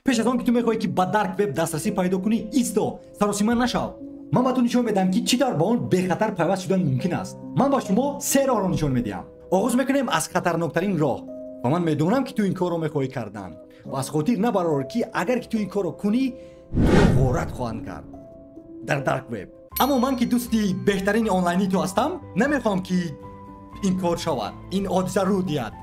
Пеш аз он ки ту мехоҳӣ, ки ба dark web дастрасӣ пайдо кунӣ, исто, саросима нашав. Ман ба ту нишон медиҳам, ки чӣ тавр ба он бехатар пайваст шудан мумкин аст. Ман ба шумо се роҳро нишон медиҳам. Оғоз мекунем аз хатарноктарин роҳ, ва ман медонам, ки ту ин корро мехоҳӣ кардан, ва аз хотир набарор, ки агар ки ту ин корро кунӣ, туро ғорат хоҳанд кард дар dark web. Аммо ман, ки дӯсти беҳтарини онлайнии ту ҳастам, намехоҳам, ки ин кор шавад, ин ҳодиса рӯ диҳад.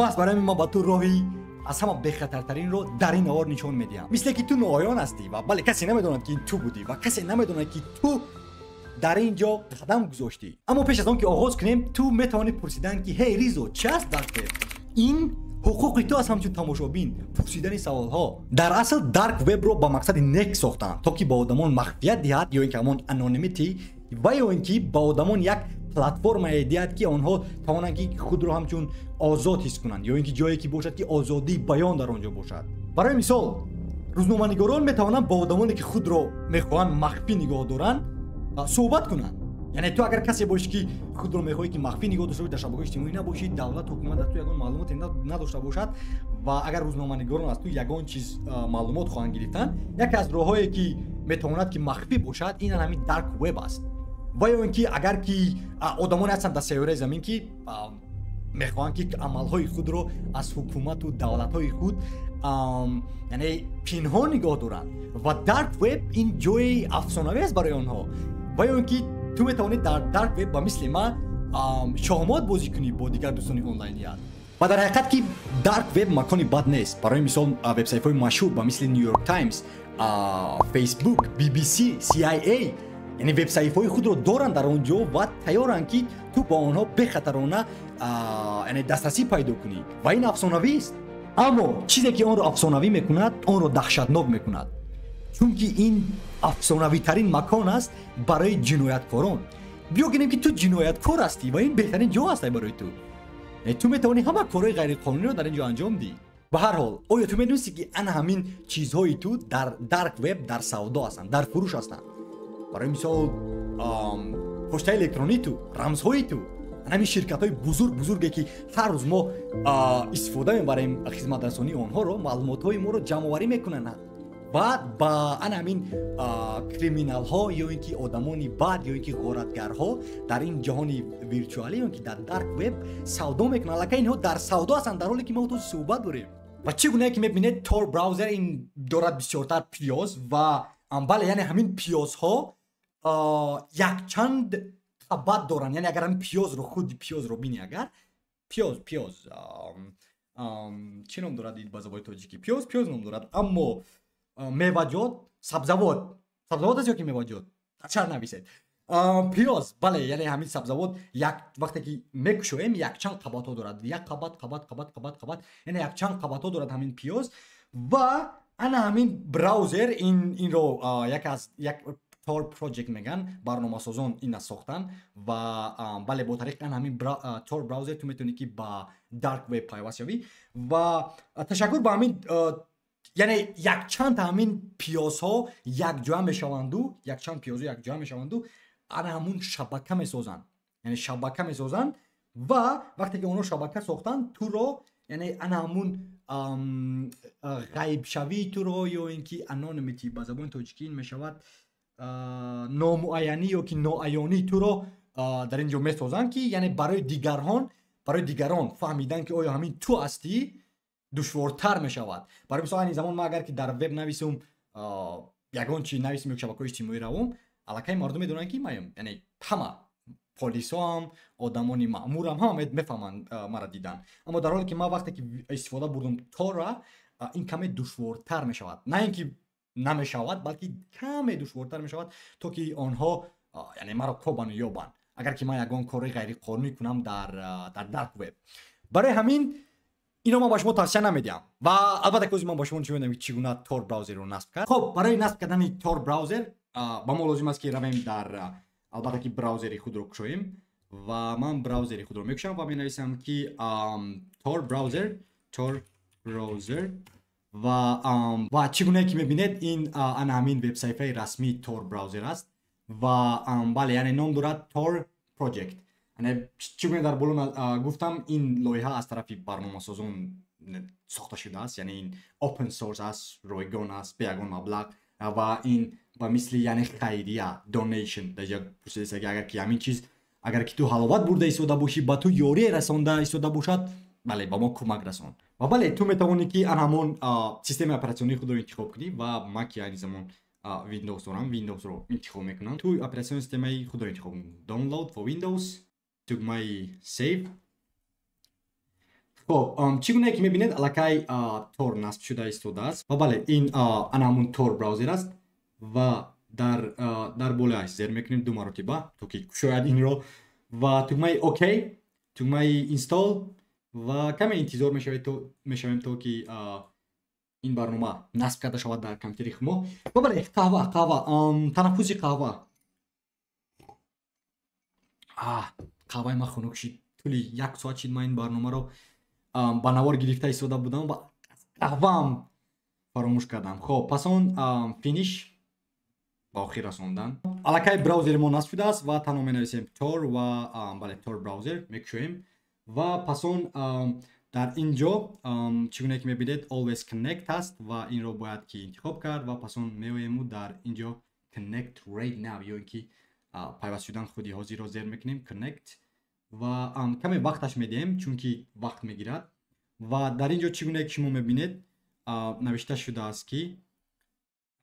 Маҳз барои ҳамин ман ба ту роҳи аз ҳама бехатартаринро дар ин навор нишон медиҳам. Мисле ки ту ноаён ҳастӣ ва бале, касе намедонад, ки ин ту будӣ, ва касе намедонад, ки ту дар ин ҷо қадам гузоштӣ. Аммо пеш аз он ки оғоз кунем, ту метавонӣ пурсидан, ки ҳей, Ризо, чи аст dark web? Ин ҳуқуқи ту аст ҳамчун тамошобин, пурсидани саволҳо. Дар асл dark web ро ба мақсади нек сохтанд, то ки ба одамон махфият диҳад ё ин ки ҳамон anonymity, ва ё ин ки ба одамон як платформае диҳад, ки онҳо тавонанд, ки худро ҳамчун озод ҳис кунанд, ё ин ки ҷое ки бошад, ки озодии баён дар он ҷо бошад. Барои мисол, рӯзноманигорон метавонанд бо одамоне, ки худро мехоҳанд махфӣ нигоҳ доранд, суҳбат кунанд. Яъне ту агар касе бошӣ, ки худро мехоҳӣ, ки махфӣ нигоҳ дошта бошӣ, дар шабакаҳои иҷтимоӣ набошӣ, давлат, ҳукумат аз ту ягон маълумоте надошта бошад, ва агар рӯзноманигорон аз ту ягон чиз маълумот хоҳанд гирифтан, яке аз роҳҳое, ки метавонад, ки махфӣ бошад, ин ҳамин dark web аст. Ва ё ин ки агар ки одамоне ҳастанд дар сайёраи замин, ки мехоҳанд, ки амалҳои худро аз ҳукумату давлатҳои худ, яъне, пинҳон нигоҳ доранд, ва dark web ин ҷои афсонавӣ аст барои онҳо. Ва ё ин ки ту метавонӣ дар dark web ба мисли ман шоҳмот бозӣ кунӣ бо дигар дӯстони онлайният. Ва дар ҳақиқат ки dark web макони бад нест. Барои мисол, вебсайтҳои машҳур ба мисли New York Times, Facebook, BBC, CIA, яъне вебсайтҳои худро доранд дар он ҷо ва тайёранд, ки ту ба онҳо бехатарона, яъне, дастрасӣ пайдо кунӣ, ва ин афсонавист. Аммо чизе, ки онро афсонавӣ мекунад, онро даҳшатнок мекунад, чунки ин афсонавитарин макон аст барои ҷинояткорон. Биё гирем, ки ту ҷинояткор ҳастӣ ва ин беҳтарин ҷо аст барои ту. Ту метавонӣ ҳама корҳои ғайриқонуниро дар ин ҷо анҷом диҳӣ. Ба ҳар ҳол, оё ту медонисти, ки ана ҳамин чизҳои ту дар dark web дар савдо ҳастанд, дар фурӯш ҳастанд? Барои мисол, почтаи электронии ту, рамзҳои ту. Ҳамин ширкатҳои бузург бузурге, ки ҳар рӯз мо истифода мебарем хизматрасонии онҳоро, маълумотҳои моро ҷамъоварӣ мекунанд, баъд ба ана ҳамин криминалҳо ё ин ки одамони бад ё ин ки ғоратгарҳо дар ин ҷаҳони виртуалӣ ё ин ки дар dark web савдо мекунанд. Аллакай инҳо дар савдо ҳастанд, дар ҳоле ки мо то суҳбат дорем. Ва чӣ гунае ки мебинед, Tor Browser ин дорад бисёртар пиёз ва бале, яъне ҳамин пиёзҳо якчанд қабат доранд. Яъне агар ҳамин пиёзро, худи пиёзро бинӣ, агар пиёз чӣ ном дорад ба забони тоҷикӣ? Пиёз, пиёз ном дорад, аммо меваҷот, сабзавот, сабзавот аст ё ки меваҷот, шарҳ нависед. Пиёз, бале, яъне ҳамин сабзавот як вақте ки мекушоем, якчанд қабатҳо дорад: як қабат, қабат, қабат, қабат, қабат, яъне якчанд қабатҳо дорад ҳамин пиёз. Ва ана ҳамин браузер инро як аз як Tor Project меган, барномасозон ина сохтанд. Ва бале, бо тариқи ана ҳамин Tor Browser ту метавонӣ, ки ба dark web пайваст шавӣ. Ва ташаккур ба ҳамин, яъне якчанд ҳамин пиёзҳо якҷоя мешаванду, якчанд пиёзҳо якҷоя мешаванду ана ҳамун шабака месозанд, яъне шабака месозанд. Ва вақте ки онҳо шабака сохтанд, туро, яъне ана ҳамун ғайбшавии туро ё ин ки anonymity, ба забони тоҷикӣ ин мешавад номуайянӣ ё ки ноаёнии туро дар ин ҷо месозанд, ки яъне барои дигарон фаҳмидан, ки оё ҳамин ту ҳастӣ, душвортар мешавад. Барои мисол, айни замон ман агар ки дар веб нависум, ягон чи нависум ё шабакаҳои иҷтимоӣ равум, аллакай мардум медонанд, ки маем. Яъне ҳама полисоам, одамони маъмурам, ҳама мефаҳманд мара дидан. Аммо дар ҳоле ки ман вақте ки истифода бурдум Тора, ин каме душвортар мешавад. На ин ки намешавад, балки каме душвортар мешавад, то ки онҳо, яъне, маро кобану ёбанд, агар ки ман ягон кори ғайриқонунӣ кунам дар dark web. Барои ҳамин ино ман ба шумо тавсия намедиҳам. Ва албатта ки ман ба шумо нишон медиҳам, ки чӣ гуна Tor Browser ро насб кард. Хоб, барои насб кардани Tor Browser ба мо лозим аст, ки равем дар, албатта ки, браузери худро кушоем. Ва ман браузери худро мекушам ва менависам, ки Tor Browser, Tor Browser. Ва чӣ гунае ки мебинед, ин ана ҳамин вебсайфаи расмии Tor Browser аст. Ва бале, яъне ном дорад Tor Project. Яъне чӣ гуна дар боло гуфтам, ин лоиҳа аз тарафи барномасозон сохта шудааст, яъне ин open source аст, ройгон аст, бе ягон маблағ ва ин ба мисли, яъне хайрия, donation. Дар ҷо пурсидааст, ки агар ки ҳамин чиз, агар ки ту ҳаловат бурда истода бошӣ, ба ту ёрие расонда истода бошад, бале, ба мо кӯмак расон. Ва бале, ту метавонӣ, ки ан ҳамон системаи оператсионии худро интихоб кунӣ ва ман, ки айни замон Windows дорам, Windows-ро интихоб мекунам. Ту операционная системаи худро интихоб кун. Download for Windows, тугмаи Save. Хоб, чӣ гунае ки мебинед, аллакай Tor насб шуда истодааст. Ва бале, ин ана ҳамун Tor браузер аст ва дар болояш зер мекунем ду маротиба, то ки кушояд инро, ва тугмаи OK, тугмаи Install ва каме интизор мешавем, то ки ин барнома насб карда шавад дар компютери мо. Ва бале, қаҳва, танаффуси қаҳва. Қаҳваи ман хунук шид. Тӯли як соат шид, ман ин барномаро ба навор гирифта истода будам ва қаҳваам фаромӯш кардам. Хоб, пас он Finish, ба охир расондан. Аллакай браузери мо насб шудааст ва танҳо менависем Tor ва бале, Tor браузер мекушоем ва пас он дар ин ҷо, чӣ гуна ки мебинед, Always Connect ҳаст ва инро бояд ки интихоб кард ва пас он меоему дар ин ҷо Connect right now ё ин ки пайваст шудан худи ҳозирро зер мекунем, Connect, ва каме вақташ медиҳем, чунки вақт мегирад. Ва дар ин ҷо, чӣ гуна ки шумо мебинед, навишта шудааст, ки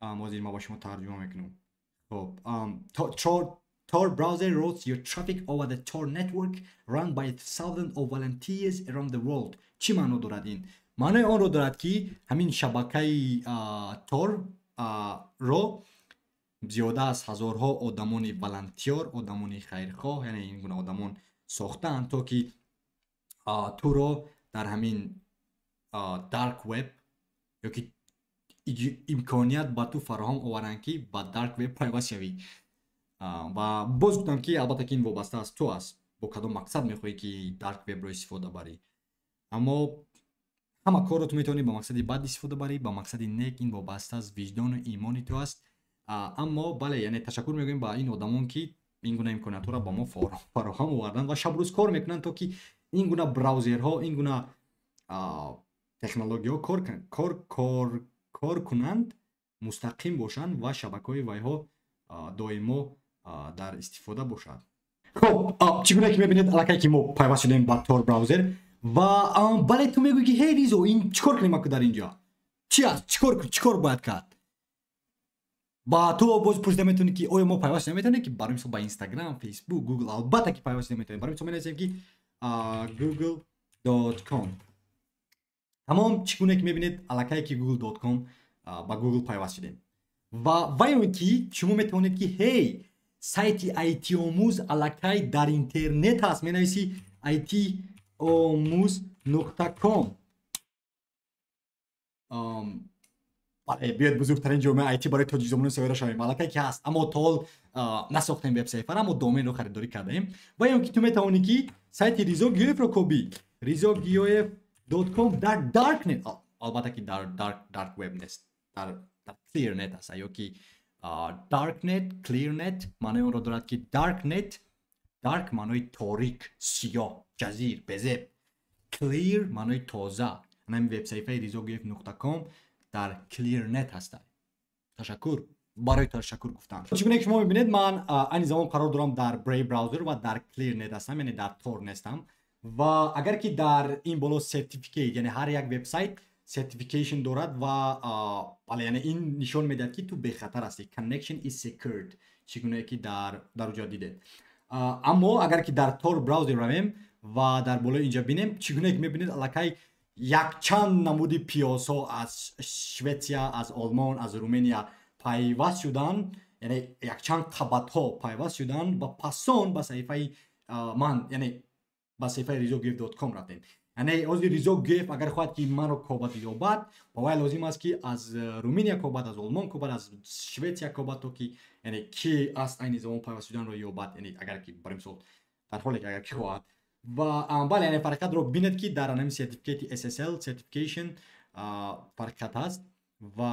ҳозир ман ба шумо тарҷума мекунам. Хоб, Tor browser routes your traffic over the Tor network run by thousands of volunteers around the world. Чӣ маъно дорад ин? Маънои онро дорад, ки ҳамин шабакаи Tor ро зиёда аз ҳазорҳо одамони волонтёр, одамони хайрхоҳ, яъне ин гуна одамон сохтаанд, то ки туро дар ҳамин dark web ё ки имконият ба ту фароҳам оваранд, ки ба dark web пайваст шавӣ. Ва боз гуфтам, ки албатта ки ин вобаста аз ту аст, бо кадом мақсад мехоҳӣ, ки dark web ро истифода барӣ. Аммо ҳама корро ту метавонӣ ба мақсади бад истифода барӣ, ба мақсади нек, ин вобаста аз виҷдону имони ту аст. Аммо бале, яъне ташаккур мегӯем ба ин одамон, ки ин гуна имкониятҳоро ба мо фароҳам оварданд ва шабрӯз кор мекунанд, то ки ин гуна браузерҳо, ин гуна технологияҳо кор кунанд, мустақим бошанд ва шабакаҳои вайҳо доимо дар истифода бошад. Хоб, чӣ гуна ки мебинед, аллакай ки мо пайваст шудем ба Tor браузер ва бале, ту мегӯӣ, ки ҳей, Ризо, ин чӣ кор кунем аку? Дар инҷо чӣ аст? Чӣ кор бояд кард? Ба ту боз пурсида метавонӣ, ки оё мо пайваст наметавонем, ки барои мисол ба Инстаграм, Фейсбук, Гугл? Албатта ки пайваст наметавонем. Барои мисол менависем, ки google.com. Тамом, чӣ гуна ки мебинед, аллакай ки google.com, ба Google пайваст шудем. Ва ваё ки шумо метавонед, ки ҳей, сайти айтиомӯз аллакай дар интернет ҳаст, менависӣ itiomuz.com. Бале, биёед бузургтарин ҷомеаи айти барои тоҷикзабони соира шавем. Аллакай ки ҳаст, аммо то ҳол насохтем вебсайфара, аммо доменро харидорӣ кардаем. Ва ё ки ту метавонӣ, ки сайти Ризо Гиёевро кобӣ, rizogioev.com дар darknet. Албатта ки дар dark web нест, дар clearnet аст ё ки darknet, clearnet маънои онро дорад, ки darknet, dark маънои торик, сиёҳ, ҷазир, безеб, clear маънои тоза. Ҳамин вебсаҳифаи rizogiev.com дар clearnet ҳастад. Ташаккур барои ташаккур гуфтан. Чӣ гуна ки шумо мебинед, ман айни замон қарор дорам дар Brave browser ва дар clearnet ҳастам, яъне дар Tor нестам. Ва агар ки дар ин боло certificate, яъне ҳар як вебсайт certification дорад ва бале, яъне ин нишон медиҳад, ки ту бехатар ҳастӣ, connection is secured, чӣ гунае ки дар уҷо дидед. Аммо агар ки дар Tor browser равем ва дар болои инҷа бинем, чӣ гунае ки мебинед, аллакай якчанд намуди пиёзҳо аз Шветсия, аз Олмон, аз Румения пайваст шуданд, яъне якчанд қабатҳо пайваст шуданд ва пасон ба саҳифаи ман, яъне ба саҳифаи rizogiev.com рафтем. Яъне ҳозир Ризо Гиёев агар хоҳад, ки маро кобад, ёбад, ба вай лозим аст, ки аз Руминия кобад, аз Олмон кобад, аз Шветсия кобад, то ки яъне ки аст айни замон пайваст шуданро ёбад, яъне агар ки барои мисол, дар ҳоле ки агар ки хоҳад. Ва бале, яъне фарқиятро бинед, ки дар ҳамин сертификати SSL certification фарқият ҳаст. Ва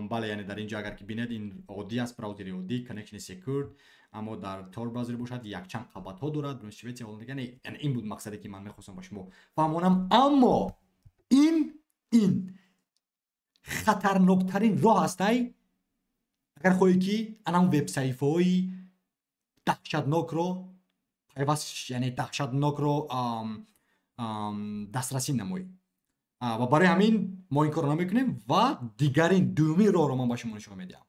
бале, яъне дар инҷо агар ки бинед, ин оддӣ аст, браузери оддӣ, connection secured, аммо дар Tor browser бошад, якчанд қабатҳо дорад, Шветсия, яъне ин буд мақсаде, ки ман мехостам ба шумо фаҳмонам. Аммо ин Ин хатарноктарин роҳ ҳастай, агар хоҳӣ, ки анам вебсаҳифаҳои даҳшатнокро пайваст, яъне даҳшатнокро дастрасӣ намоӣ. Ва барои ҳамин мо ин корро намекунем ва дигарин, дуюмин роҳро ман ба шумо нишон медиҳам.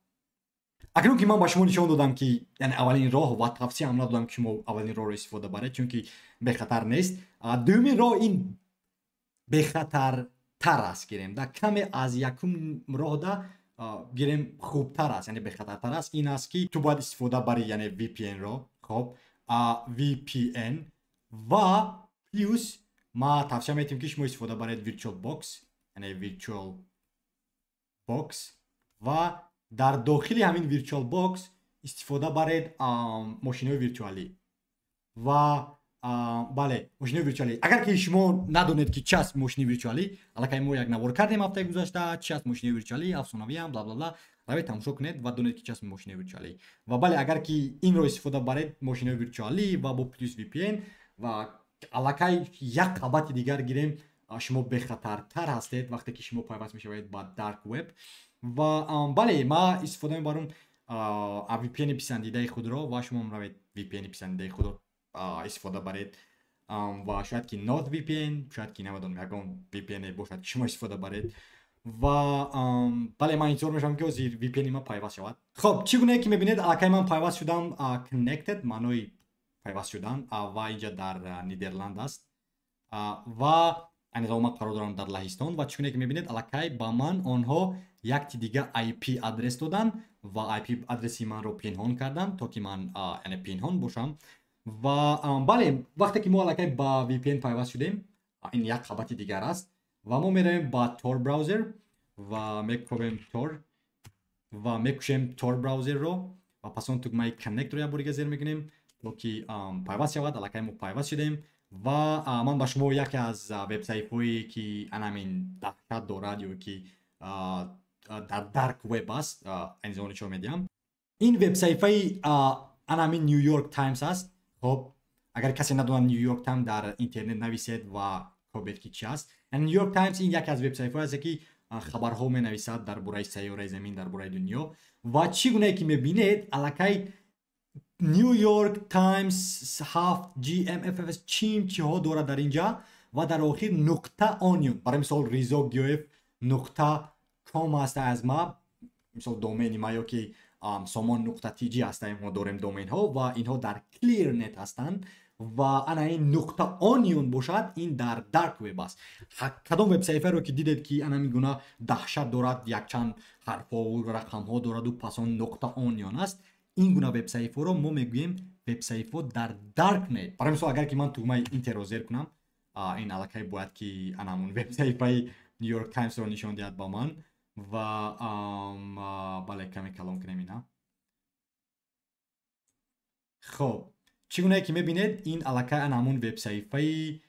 Акнун ки ман ба шумо нишон додам, ки яъне аввалин роҳ, ва тавсияам надодам, ки шумо аввалин роҳро истифода баред, чунки бехатар нест. Дуюмин роҳ ин бехатартар аст, гирем да, каме аз якум роҳда, гирем, хубтар аст, яъне бехатартар аст. Ин аст, ки ту бояд истифода бари, яъне VPN-ро. Хоб, VPN ва плюс ма тавсия метиҳем, ки шумо истифода баред Virtual Box, яъне Virtual Box, ва дар дохили ҳамин Virtual Box истифода баред мошинои виртуалӣ. Ва бале, мошинои виртуалӣ. Агар ки шумо надонед, ки чи аст мошини виртуалӣ, аллакай мо як навор кардем ҳафтаи гузашта, чи аст мошини виртуалӣ, афсонавиам, бла бла бла, равед, тамошо кунед ва донед, ки чи аст мошини виртуалӣ. Ва бале, агар ки инро истифода баред, мошинои виртуалӣ ва бо плюс VPN, ва аллакай як қабати дигар, гирем, шумо бехатартар ҳастед, вақте ки шумо пайваст мешавед ба dark web. Ва бале, ма истифода мебарам VPN писандидаи худро, ва шумо равед, VPN писандидаи худро истифода баред. Ва шояд ки NordVPN, шояд ки, намедонам, ягон VPN бошад, ки шумо истифода баред. Ва бале, ман интизор мешавам, ки ҳозир VPN ма пайваст шавад. Хоб, чӣ гунае ки мебинед, аллакай ман пайваст шудам. Connected маънои пайваст шудан, ва инҷа дар Нидерланд аст ва айни замон ман қарор дорам дар Лаҳистон. Ва чӣ гуне ки мебинед, аллакай ба ман онҳо якти дига IP адрес доданд ва IP адреси манро пинҳон карданд, то ки ман, яъне, пинҳон бошам. Ва бале, вақте ки мо аллакай ба VPN пайваст шудем, ин як қабати дигар аст, ва мо меравем ба Tor Browser ва мекобем Tor ва мекушем Tor Browser ро ва пас он тугмаи connect ро як бор дига зер мекунем, то ки пайваст шавад. Аллакай мо пайваст шудем ва ман ба шумо яке аз вебсайтҳое, ки анамин даҳшат дорад ё ки дар dark web аст, айни замон нишон медиҳам. Ин вебсайфаи анамин New York Times аст. Хоб, агар касе надонад New York Times, дар интернет нависед ва кобед, ки чи аст. New York Times ин яке аз вебсайтҳое аст, ки хабарҳо менависад дар бораи сайёраи Замин, дар бораи дунё. Ва чӣ гунае ки мебинед, аллакай New York Times 7 GMFFS чим чиҳо дорад дар инҷа ва дар охир нуқта onion. Барои мисол, rizogiof.com аст аз ма, мисол, домени ма, ё ки somon.tj аст. Мо дорем доменҳо ва инҳо дар clearnet ҳастанд ва ана ин нуқта onion бошад, ин дар dark web аст. Кадом вебсайфаро ки дидед, ки ана ҳамин гуна даҳшат дорад, якчанд ҳарфҳову рақамҳо дораду пас он нуқта onion аст, ин гуна вебсайфҳоро мо мегӯем вебсайфҳо дар darknet. Барои мисол, агар ки ман тугмаи enter ро зер кунам, ин аллакай бояд ки ана ҳамун вебсайфаи New York Times ро нишон диҳад ба ман. Ва бале, каме калон кунем ина. Хоб, чӣ гунае ки мебинед, ин аллакай ана ҳамун вебсайфаи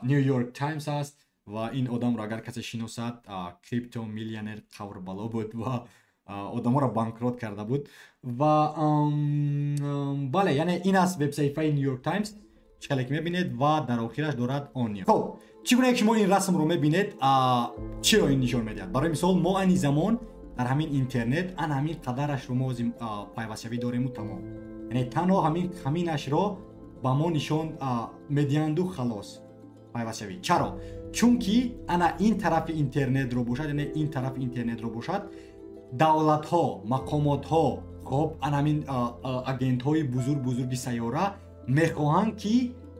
New York Times аст. Ва ин одамро агар касе шиносад, крипто миллионер қаврбало буд ва одаморо банкрот карда буд. Ва бале, яъне ин аст вебсайфаи New York Times, чӣ хеле ки мебинед, ва дар охираш дорад onion. Хоб, чӣ гунае ки шумо ин расмро мебинед, чиро ин нишон медиҳад? Барои мисол, мо айни замон дар ҳамин интернет ана ҳамин қадарашро мо пайвастшавӣ дорему тамом, яъне танҳо ҳаминашро ба мо нишон медиҳанду халос пайвастшавӣ. Чаро? Чунки ана ин тарафи интернетро бошад, яъне ин тарафи интернетро бошад, давлатҳо, мақомотҳо, хоб, ана ҳамин агентҳои бузург бузурги сайёра мехоҳанд, ки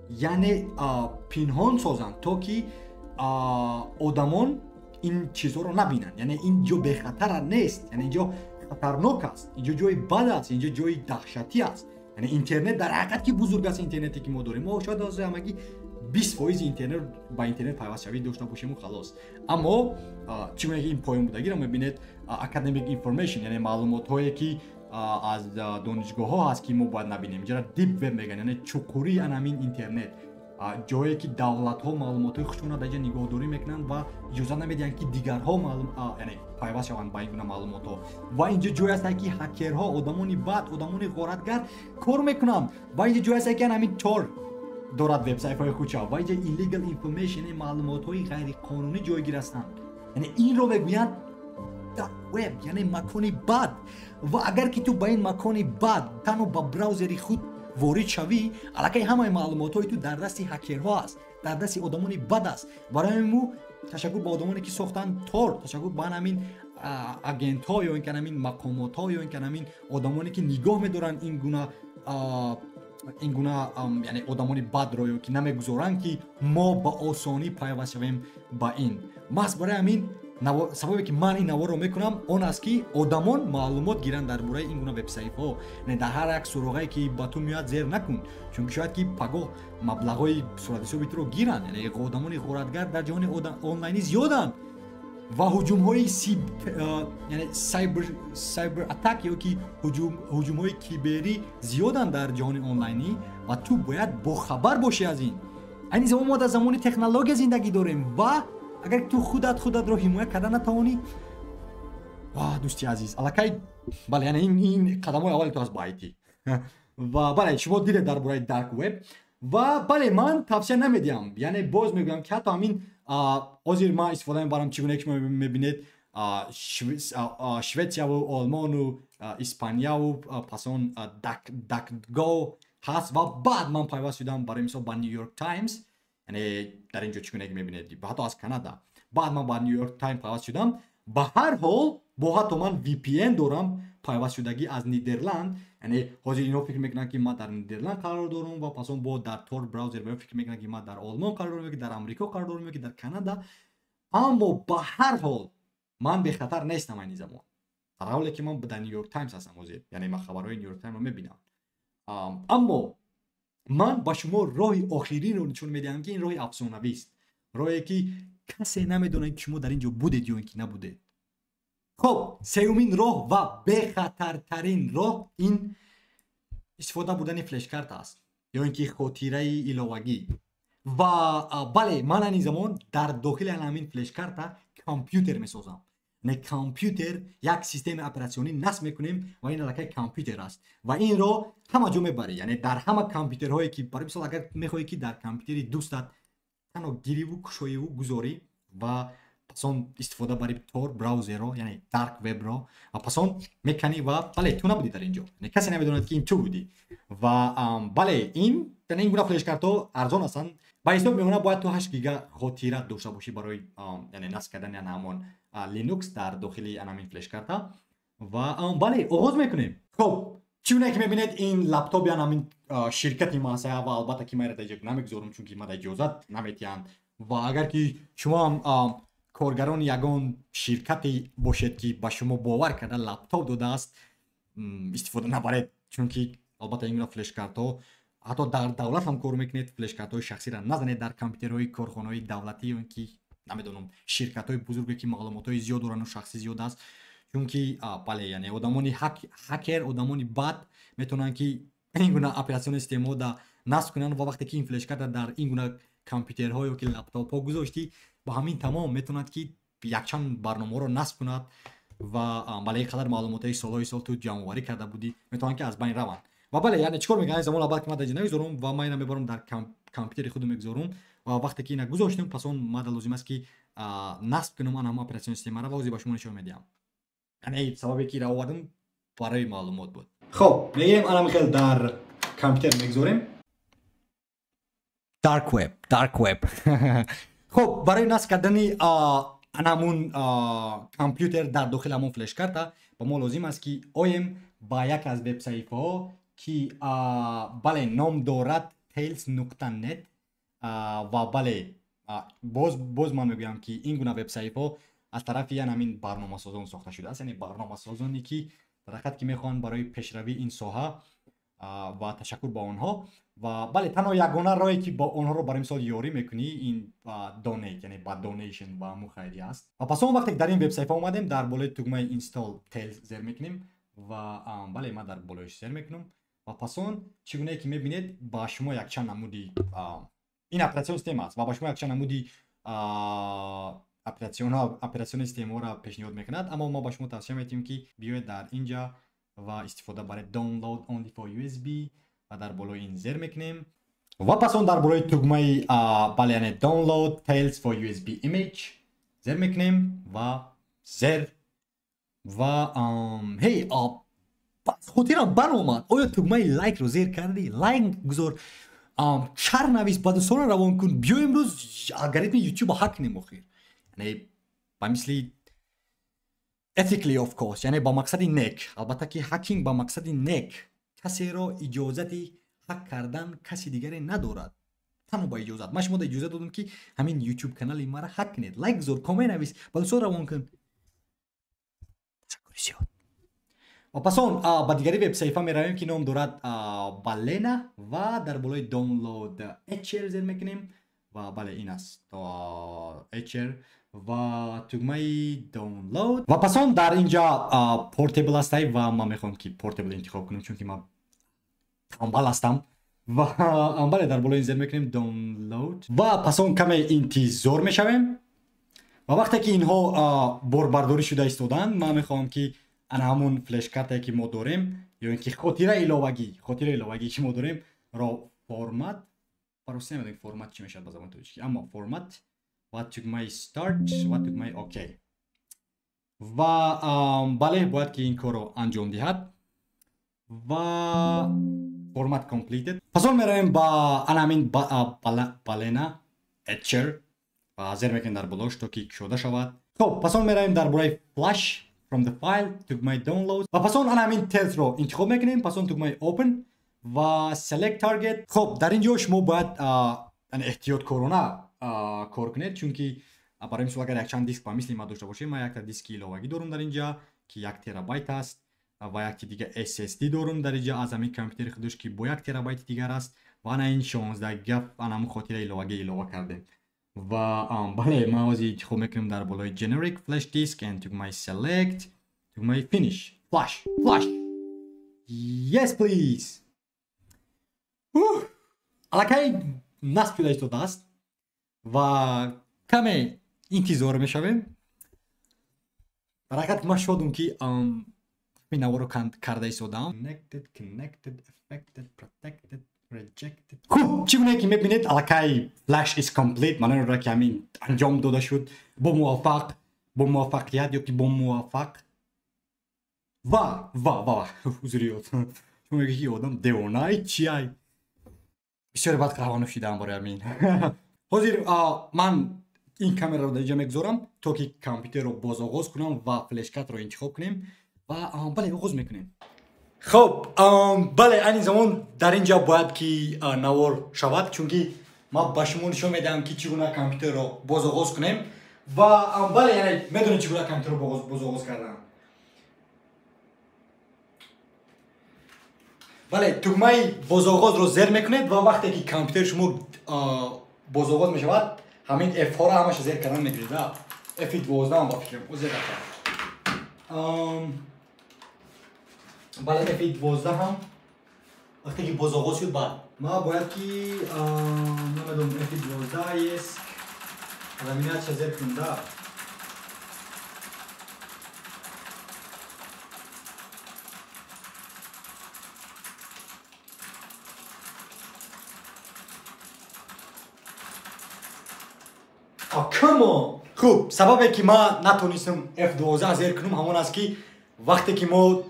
яъне пинҳон созанд, то ки одамон ин чизҳоро набинанд. Яъне ин ҷо бехатара нест, яъне инҷо хатарнок аст, инҷо ҷои бад аст, инҷо ҷои даҳшатӣ аст. Яъне интернет дар ҳақиқат ки бузург аст. Интернете ки мо дорем, мо шояд ҳозир ҳамагӣ 20% интернет ба интернет пайвастшавӣ дошта бошему халос. Аммо чӣ гуна ки ин поён будагиро мебинед, academic information, яъне маълумотҳое, ки аз донишгоҳҳо ҳаст, ки мо бояд набинем. Инҷара deep web мегӯянд, яъне чуқурии ана ҳамин интернет, ҷое ки давлатҳо маълумотҳои худшонро дар ҷа нигоҳдорӣ мекунанд ва иҷозат намедиҳанд, ки дигарҳо яъне пайваст шаванд ба ин гуна маълумотҳо. Ва инҷо ҷое аст, ки ҳакерҳо, одамони бад, одамони ғоратгар кор мекунанд. Ва инҷо ҷое аст, ки ҳамин Tor дорад вебсайтҳои худша ва инҷа illegal information, маълумотҳои ғайриқонунӣ ҷойгир ҳастанд. Яъне инро мегӯянд dark web, яъне макони бад. Ва агар ки ту ба ин макони бад танҳо ба браузери худ ворид шавӣ, аллакай ҳамаи маълумотҳои ту дар дасти ҳакерҳо аст, дар дасти одамони бад аст. Барои мо ташаккур ба одамоне ки сохтанд Тор, ташаккур ба ҳамин агентҳо ё ин ки ҳамин мақомотҳо ё ин ки ҳамин одамоне ки нигоҳ медоранд ин гуна яъне одамони бадро ё ки намегузоранд, ки мо ба осонӣ пайваст шавем ба ин. Маҳз барои ҳамин сабабе ки ман ин наворро мекунам, он аст, ки одамон маълумот гиранд дар бораи ин гуна вебсайтҳо. Яъне дар ҳар як суроғае ки ба ту меояд, зер накун, чунки шояд ки пагоҳ маблағҳои суратҳисоби туро гиранд. Яъне одамони ғоратгар дар ҷаҳони онлайнӣ зиёданд ва ҳуҷумҳои, яъне cyber attack ё ки ҳуҷумҳои киберӣ зиёданд дар ҷаҳони онлайнӣ ва ту бояд бохабар бошӣ аз ин. Айни замон мо дар замони технология зиндагӣ дорем ва агар ту худат худатро ҳимоя карда натавонӣ, ва дӯсти азиз, аллакай бале, яъне ин қадамҳои аввали ту аст ба IT. Ва бале, шумо дидед дар бораи dark web. Ва бале, ман тавсия намедиҳам, яъне боз мегӯям, ки ҳатто ҳамин ҳозир ман истифода мебарам, чӣ гуна ки шумо мебинед, Шветсияву Олмону Испанияву пас он DuckDuckGo ҳаст. Ва баъд ман пайваст шудам, барои мисол, ба New York Times, яъне дар ин ҷо чӣ гуна ки мебинед, ҳатто аз Канада. Баъд ман ба New York Times пайваст шудам. Ба ҳар ҳол бо ҳатто ман VPN дорам, пайвастшудагӣ аз Нидерланд. Яъне ҳозир инҳо фикр мекунанд, ки ман дар Нидерланд қарор дорам ва пас он бо дар Тор браузер фикр мекунанд, ки ман дар Олмон қарор дорам, ки дар Амрико қарор дорам, ки дар Канада. Аммо ба ҳар ҳол ман бехатар нестам айни замон, дар ҳоле ки ман дар New York Times ҳастам ҳозир, яъне ман хабарҳои New York Timesро мебинам. Аммо ман ба шумо роҳи охиринро нишон медиҳам, ки ин роҳи афсонавист, роҳе ки касе намедонад, ки шумо дар ин ҷо будед ё ин ки набудед. Хуб, сеюмин роҳ ва бехатартарин роҳ ин истифода бурдани флешкарта аст ё ин ки хотираи иловагӣ. Ва бале, ман айни замон дар дохили ҳамин флешкарта компютер месозам. Не компютер, як системаи оператсионӣ насб мекунем ва ин аллакай компютер аст ва инро ҳама ҷо мебарӣ, яъне дар ҳама компютерҳое ки, барои мисол, агар мехоҳӣ, ки дар компютери дӯстат танҳо гириву кушоиву гузорӣ ва пас он истифода бари Тор браузерро, яъне dark webро, ва пас он меканӣ ва бале, ту набудӣ дар ин ҷо, касе намедонад, ки ин ту будӣ. Ва бале, ин гуна флешкартҳо арзон ҳастанд. Ба ҳисоб меонад, бояд ту 8 гига хотира дошта бошӣ барои, яъне, насб кардани ҳамон Linux дар дохили ҳамин флешкарта. Ва бале, оғоз мекунем. Хуб, чӣ гуна ки мебинед, ин лаптоп яъне ҳамин ширкати ма аст ва албатта ки ман дар иҷо намегузорам, чунки ма иҷозат наметиҳанд. Ва агар ки шумо ҳам коргарони ягон ширкате бошед, ки ба шумо бовар карда лаптоп додааст, истифода набаред, чунки албатта ин гуна флешкартҳо, ҳатто дар давлат ҳам кор мекунед, флешкартҳои шахсиро назанед дар компютерҳои корхонаҳои давлатӣ ё ин ки намедонам, ширкатҳои бузурге, ки маълумотҳои зиёд дорану шахсӣ зиёд аст, чунки бале, яъне одамони ҳакер, одамони бад метавонанд, ки ин гуна оператсионный системаҳо да насб кунанд. Ва вақте ки ин флешкарта дар ин гуна компютерҳо ё ки лаптопҳо гузоштӣ, ба ҳамин тамом метавонад, ки якчанд барномаҳоро насб кунад ва бале, ин қадар маълумотҳои солҳои сол ту ҷамъоварӣ карда будӣ, метавонанд, ки аз байн раванд. Ва бале, яъне чӣ кор мекунам? Замон албатта ки ман дар инҷа намегузорам ва ман ина мебарам, дар компютери худам мегузорам. Ва вақте ки ина гузоштем, пас он мада лозим аст, ки насб кунам ан ҳама оператсионный системаро ва ҳозир ба шумо нишон медиҳам. Яъне сабабе ки ира овардам, барои маълумот буд. Хоб, мегирем, анам хел дар компютер мегузорем dark web, dark web. Хоб, барои насб кардани анамун компютер дар дохили ҳамон флешкарта ба мо лозим аст, ки оем ба як аз вебсаҳифаҳо, ки бале, ном дорад tails.net. Ва бале, боз ман мегӯям, ки ин гуна вебсаҳифаҳо аз тарафи ян ҳамин барномасозон сохта шудааст, яъне барномасозоне, ки дар ҳақиқат ки мехоҳанд барои пешравии ин соҳа, ва ташаккур ба онҳо. Ва бале, танҳо ягона роҳе, ки бо онҳоро барои мисол ёрӣ мекунӣ, ин donate, яъне ба donation, ба ҳамун хайрия аст. Ва пас он вақте ки дар ин вебсайфа омадем, дар болои тугмаи install Tails зер мекунем ва бале, ман дар болояш зер мекунам. Ва пас он, чӣ гунае ки мебинед, ба шумо якчанд намуди ин оператсионный система аст ва ба шумо якчанд намуди оператсионный системаҳоро пешниҳод мекунад. Аммо мо ба шумо тавсия медиҳем, ки биёед дар инҷа ва истифода баред download only for USB ва дар болои ин зер мекунем. Ва пас он дар болои тугмаи бале, яъне Download Tails for USB Image зер мекунем ва зер ва ҳей, хотирам баромад. Оё тугмаи лайкро зер кардӣ? Лайк гузор, шарҳ навис, ба дӯстона равон кун. Биё имрӯз алгоритми YouTube ҳак кунем охир. Яъне ба мисли ethically of course, яъне ба мақсади нек. Албатта ки hacking ба мақсади нек. Касеро иҷозати ҳак кардан каси дигаре надорад, танҳо ба иҷозат. Ман шумода иҷозат додам ки ҳамин YouTube канали маро ҳак кунед. Лайк гузор, коммент навис, ба дӯстон равон кун. Ташаккури зиёд. Ва пас он ба дигари вебсаҳифа меравем ки ном дорад Balena ва дар болои Download Etcher зер мекунем ва бале, ин аст Etcher ва тугмаи Download. Ва пас он дар инҷа Portable аст ва ман мехоҳам ки Portable интихоб кунам, чунки ман танбал ҳастам. Ва бале, дар болои ин зер мекунем Download ва пас он каме интизор мешавем. Ва вақте ки инҳо борбардорӣ шуда истоданд, ман мехоҳам ки ана ҳамун флешкартае ки мо дорем ё ин ки хотираи иловагӣ ки мо дорем ро формат, парости намедонем формат чӣ мешавад ба забони тоҷикӣ, аммо формат ва тугмаи Start ва тугмаи OK. Ва бале, бояд ки ин корро анҷом диҳад ва format completed. Пас он меравем ба ана ҳамин Balena Etcher ва зер мекунем дар болош то ки кушода шавад. Хоб, пас он меравем дар бораи Flash from the file, тугмаи Download ва пас он ана ҳамин Tails-ро интихоб мекунем. Пас он тугмаи Open ва Select Target. Хоб, дар ин ҷо шумо бояд эҳтиёткорона кор кунед, чунки барои мисол агар якчанд диск ба мисли ман дошта бошем, ман якта диски иловагӣ дорам дар инҷа ки 1 терабайт аст ва яке дига SSD дорам дар инҷа аз ҳамин компютери худаш ки бо 1 терабайти дигар аст ва ана ин 16 гап ана ҳамун хотира иловагӣ илова кардем. Ва бале, ман ҳозир интихоб мекунем дар болои Generic Flash Disk and тугмаи Select, тугмаи Finish, Flash, Flash. Yes please. Аллакай насб шуда истодааст ва каме интизор мешавем. Дар ҳақиқат ман шодум ки ин наворро карда истодам. Connected, connected, affected, protected, rejected. Хуб, чӣ гуна ки мебинед, аллакай flash is complete, маънои дорад ки ҳамин анҷом дода шуд бо муваффақият ё ки бо муваффақ ва ва ва узриёт. Шумо мегӯед ки одам девонай чиай? Бисёре бад қаҳва нӯшидаам барои ҳамин. Ҳозир ман ин камераро дар инҷа мегузорам то ки компютерро боз оғоз кунам ва флешкартро интихоб кунем ва бале, оғоз мекунем. Хоб, бале, айни замон дар инҷа бояд ки навор шавад, чунки ман ба шумо нишон медиҳам ки чӣ гуна компютерро боз оғоз кунем ва бале, яъне медонед чӣ гуна компютерро боз оғоз кардан. Бале, тугмаи бозоғозро зер мекунед ва вақте ки компютери шумо бозоғоз мешавад, ҳамин F-ҳоро ҳамаша зер кардан мегиред. F12 ҳам ба фикрам зер рафта. Бале, F12 ҳам вақте ки бозоғоз шуд, баъд ман бояд ки намедонам F12 ес ламинатша зер кунам да. Come on! Хуб, сабабе ки ман натонистам F12 зер кунам ҳамон аст ки вақте ки мо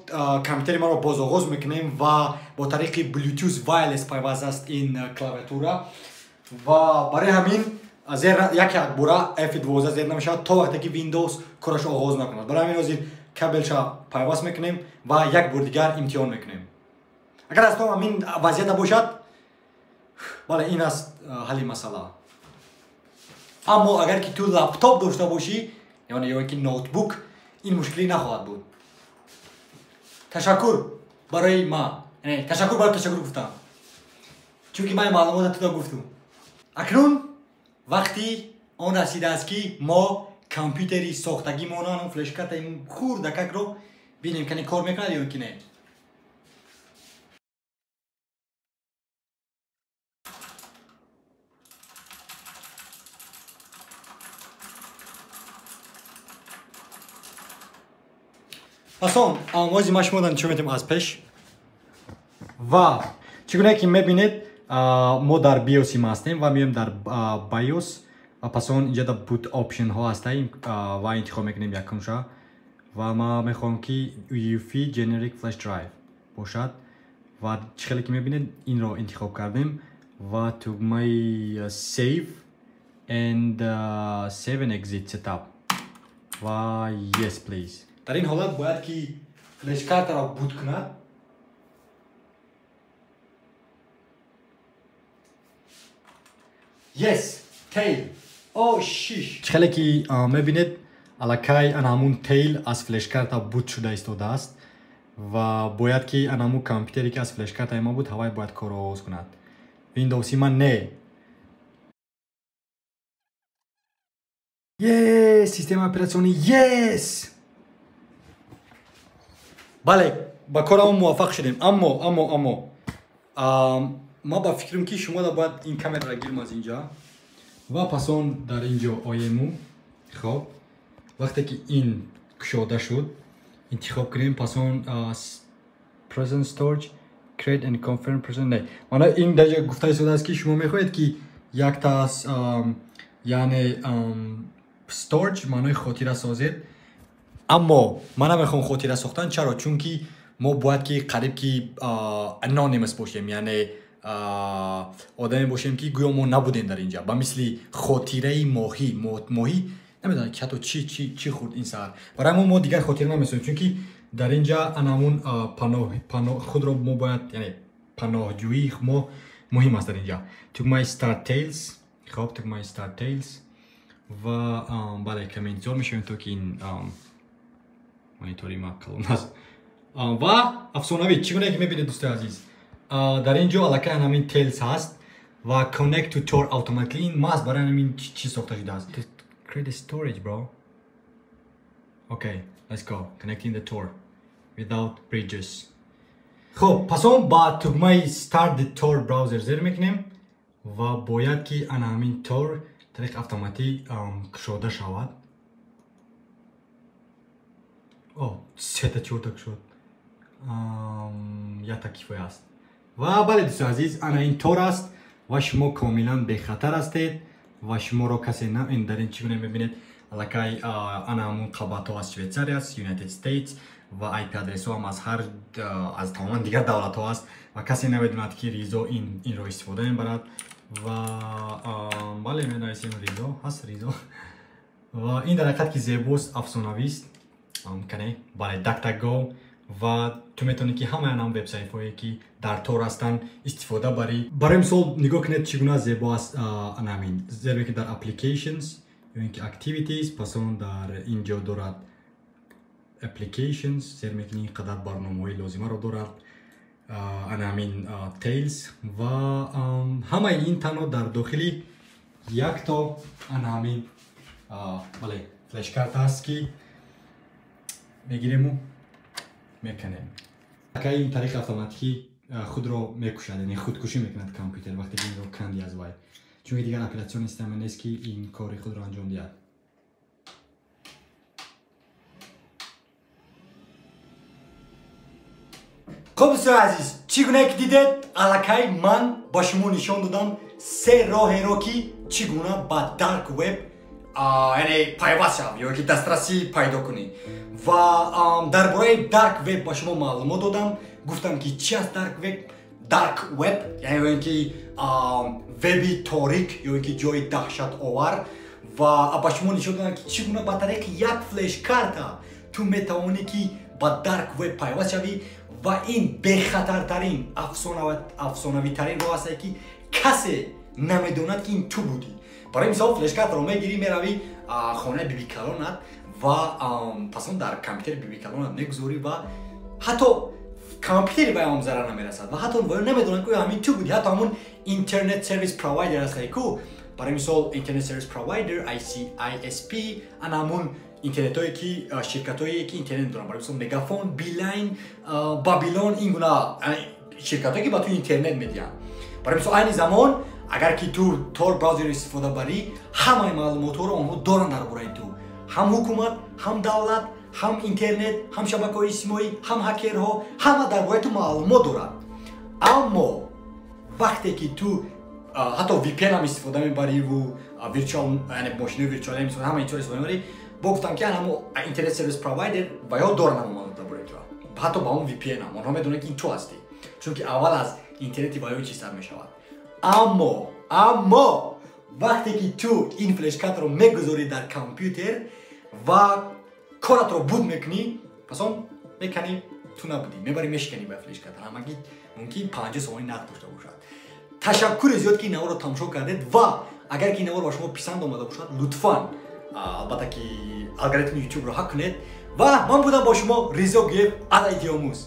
компютери маро боз оғоз мекунем ва бо тариқи Bluetooth wireless пайваст аст ин клавиатура ва барои ҳамин зер як якбора F12 зер намешавад то вақте ки Windows корашро оғоз накунад. Барои ҳамин ҳозир кабелша пайваст мекунем ва як бор дигар имтиҳон мекунем. Агар аз то ҳамин вазъият набошад, бале, ин аст ҳалли масъала. Аммо агар ки ту лаптоп дошта бошӣ, яъне ё ки ноутбук, ин мушкилӣ нахоҳад буд. Ташаккур барои ма, яъне ташаккур барои ташаккур гуфтам, чунки ман маълумотро туда гуфтум. Акнун вақти он расидааст ки мо компютери сохтагимонан, он флешкартаи хурдакакро бинем, кани кор мекунад ё ки не. Пас он ози ма шумо нишон медиҳем аз пеш ва чӣ гуна ки мебинед, Мо дар BIOS ма ҳастем ва меоем дар BIOS ва пас он инҷа дар boot option ҳо ҳастаем ва интихоб мекунем якумша ва ман мехоҳам ки UEFI Generic Flash Drive бошад ва чӣ хеле ки мебинед инро интихоб кардем ва тугмаи Save and Save and Exit Setup ва Yes please. Дар ин ҳолат бояд ки флешкартаро boot кунад. Yes, tail. О, шиш. Чӣ хеле ки мебинед, аллакай ана ҳамун tail аз флешкарта boot шуда истодааст ва бояд ки ана ҳамун компютере ки аз флешкартаи ма буд, ҳавай бояд корро оғоз кунад. Windows-и ман не. Yes, системаи оператсионӣ, yes! Бале, ба корамон муваффақ шудем. Аммо ма ба фикрам ки шумо бояд ин камераро гирем аз инҷа ва пас он дар инҷо оему. Хоб, вақте ки ин кушода шуд, интихоб кунем, пас он present storage, create and confirm present. Не, мана ин даҷа гуфта истодааст ки шумо мехоҳед ки якта аз яъне storage маънои хотира созед, аммо ман намехоҳам хотира сохтан. Чаро? Чунки мо бояд ки қариб ки anonymous бошем, яъне одаме бошем ки гӯё мо набудем дар инҷа, ба мисли хотираи моҳӣ. Моҳӣ намедонам ки ҳатто чӣ хӯрд ин саҳар. Барои мо дигар хотира намесозем, чунки дар инҷа ана ҳамун паноҳ худро мо бояд, яъне паноҳҷӯии мо муҳим аст дар инҷа. Тугмаи Start Tails, хоб, тугмаи Start Tails ва бале, каме интизор мешавем то ки ин монитори ма калон аст. Ва афсонавӣ, чӣ гуна ки мебинед дӯстои азиз, дар ин ҷо аллакай ҳамин Tails ҳаст ва Connect to Tor automatically. Ин маҳз барои ҳамин чиз сохта шудааст. Create a storage, bro. Okay, let's go. Connecting the Tor without bridges. Хоб, пас он ба тугмаи Start the Tor browser зер мекунем ва бояд ки ана ҳамин Tor тариқи автоматӣ кушода шавад. О, сета чорта кушод. Якта кифоя аст. Ва бале дӯстони азиз, ана ин Tor аст ва шумо комилан бехатар ҳастед ва шуморо касе на ин дар ин чӣ гуна мебинед, аллакай ана ҳамун қабатҳо аз Швейтсария аст, United States ва IP адресҳо ҳам аз ҳар аз тамоман дигар давлатҳо аст ва касе намедонад ки Ризо инро истифода мебарад. Ва бале, менависем Ризо ҳаст, Ризо. Ва ин дар ҳақиқат ки зебост, афсонавист. Кане, бале, DuckDuckGo ва ту метавонӣ ки ҳамаи ҳам вебсайтҳое ки дар Tor ҳастанд истифода барӣ. Барои мисол нигоҳ кунед чӣ гуна зебо аст ана ҳамин. Зеро ки дар applications ё ин ки activities, пас он дар ин ҷо дорад applications, зер мекунӣ ин қадар барномаҳои лозимаро дорад ана ҳамин Tails ва ҳамаи ин танҳо дар дохили якто ана ҳамин бале флешкарта аст ки мегириму мекунем. Аллакай ин тариқи автоматикӣ худро мекушад, яъне худкушӣ мекунад компютер вақте ки инро канди аз вай, чунки дигар оператсионный система нест ки ин кори худро анҷом диҳад. Хоб дӯстони азиз, чӣ гуна ки дидед, аллакай ман ба шумо нишон додам се роҳеро ки чӣ гуна ба Dark Web яъне пайваст шав ё ки дастрасӣ пайдо кунӣ. Ва дар бораи Dark Web ба шумо маълумот додам, гуфтам ки чи аст Dark Web, Dark Web яъне ё ин ки веби торик ё ин ки ҷои даҳшатовар. Ва ба шумо нишон додам ки чӣ гуна ба тариқи як флешкарта ту метавонӣ ки ба Dark Web пайваст шавӣ ва ин бехатартарин, афсонавитарин роҳ аст ки касе намедонад ки ин ту будӣ. Барои мисол флешкартаро мегирӣ, меравӣ хонаи бибикалонат ва пас он дар компютери бибикалонат мегузорӣ ва ҳатто компютери вай ҳам зарар намерасад ва ҳатто вай намедонад ки ҳамин ту будӣ. Ҳатто ҳамун internet service provider аст ку, барои мисол internet service provider ISP, ана ҳамун интернетҳое ки ширкатҳое ки интернет доранд, барои мисол Мегафон, Билайн, Бабилон, ин гуна ширкатҳое ки ба ту интернет медиҳанд. Барои мисол айни замон агар ки ту Tor browser истифода барӣ, ҳамаи маълумотҳоро онҳо доранд дар бораи ту, ҳам ҳукумат, ҳам давлат, ҳам интернет, ҳам шабакаҳои иҷтимоӣ, ҳам ҳакерҳо, ҳама дар бораи ту маълумот дорад. Аммо Вақте ки ту ҳатто VPN ҳам истифода мебариву virtual, яъне мошинои виртуалӣ ҳам истифода, ҳама ин чизро истифода мебарӣ, бо гуфтам, ки ҳамо internet service provider ва ё доранд ҳама маълумот дар бораи ту, ҳатто ба он VPN ҳам онҳо медонанд, ки ин ту ҳастӣ, чунки аввал аз интернети ва ё чиз сар мешавад. Аммо вақте ки ту ин флешкартро мегузорӣ дар компютер ва коратро boot мекунӣ, пас он меканӣ, ту набудӣ, мебарӣ, мешиканӣ ба флешкарта. Ҳамагӣ мумкин 50 сомонӣ нақд дошта бошад. Ташаккури зиёд, ки ин наворро тамошо кардед, ва агар ки ин навор ба шумо писанд омада бошад, лутфан, албатта ки, алгоритми Ютубро ҳак кунед. Ва ман будам бо шумо Ризо Гиев аз Айтиомӯз.